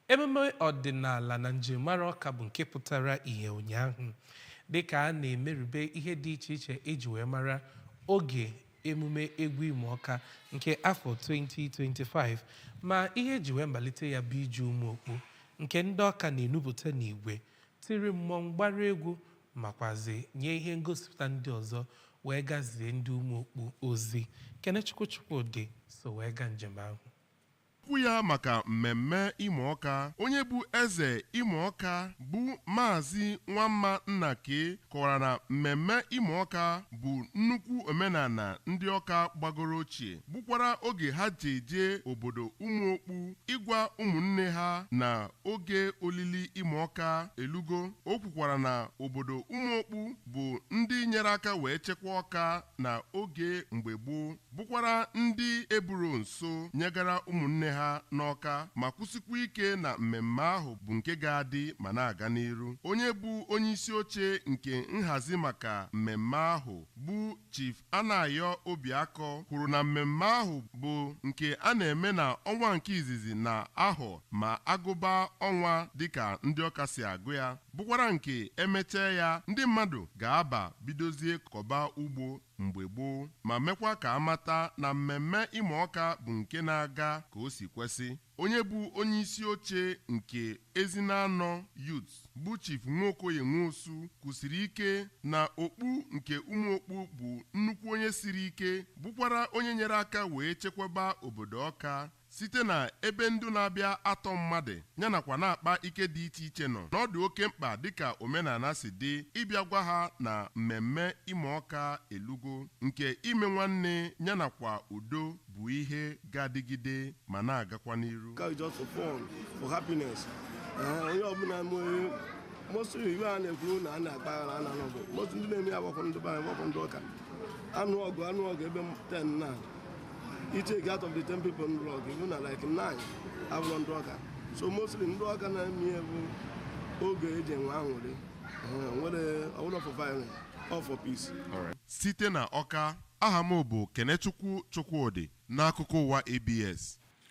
Emume ọdịnala na njirimara Ọka bụ nke pụtara ìhè ụnyaahụ dịka a na-emerube ihe dị iche iche eji wee mara oge emume Egwu Imo Ọka nke afọ 2025. Ma ihe eji wee malite ya bụ ije Ụmụokpu nke ndị Ọka na-enupụta n'igwe, tiri mmọnwụ, gbara egwu, makwazi nye ihe ngosipụta ndị ọzọ wee gazie ndị Ụmụokpu ozi. Kenechukwu Chukwudị so wee gaa njem ahụ. Okwu ya maka mmemme Imo Ọka, onye bụ eze Imo Ọka bụ Maazị Nwamma Nnake kọwara na mmemme Imo Ọka bụ nnukwu omenala ndị Ọka gbagoro ochie, bụkwara oge ha ji eje obodo Ụmụokpu ịgwa ụmụnne ha na oge olili Imo Ọka elugo. O kwukwara na obodo Ụmụokpu bụ ndị nyere aka wee chekwa Ọka na oge mgbe gboo, bụkwara ndị eburu nso nyegara ụmụnne ha n'Ọka, ma kwụsịkwa ike na mmemme ahụ bụ nke ga-adị ma na-aga n'iru. Onye bụ onye isi oche nke nhazi maka mmemme ahụ bụ Chief Anayo Obiakọ kwuru na mmemme ahụ bụ nke a na-eme na ọnwa nke izizi na ahọ ma agụba ọnwa dịka ndị Ọka si agụ ya, bụkwara nke emechaa ya ndị mmadụ ga-aba bidozie kọba ugbo mgbe gboo, ma mekwa ka amata na mmemme Imo Ọka bụ nke na-aga ka o si kwesị. Onye bụ onye isi oche nke Ezinanọ Youth bụ Chief Nwokoye Nwosu kwusiri ike na okpu nke Ụmụokpu bụ nnukwu onye siri ike, bụkwara onye nyere aka wee chekwaba obodo Ọka site na ebe ndụ na-abịa atọ mmadụ yanakwa na-akpa ike dị iche iche nọ n'ọdụ oke mkpa dịka omenala si dị ịbịa gwa ha na mmemme Imo Ọka elugo, nke ime nwanne yanakwa udo bụ ihe ga-adịgide ma na-agakwa n'iru. Ọka is just for fun, for happiness. Onye ọbụla nwere mostly iwe a na-ekwu na a na-akpa aghara a na-anụ ọgụ, most ndị na-eme ya gbakọ ndị be anyị, gbakọ ndị Ọka anụ ọgụ ebe 10 na you take out of the 10 people nụrụ ọgụ, even na like 9 abụrụ ndị Ọka. So mostly ndị Ọka na-eme ihe bụ oge eji enwe aṅụrị, nwere ọbụla for violence or for peace. Site na Ọka, aha m bụ Kenechukwu Chukwudị n'akụkọ ụwa ABS.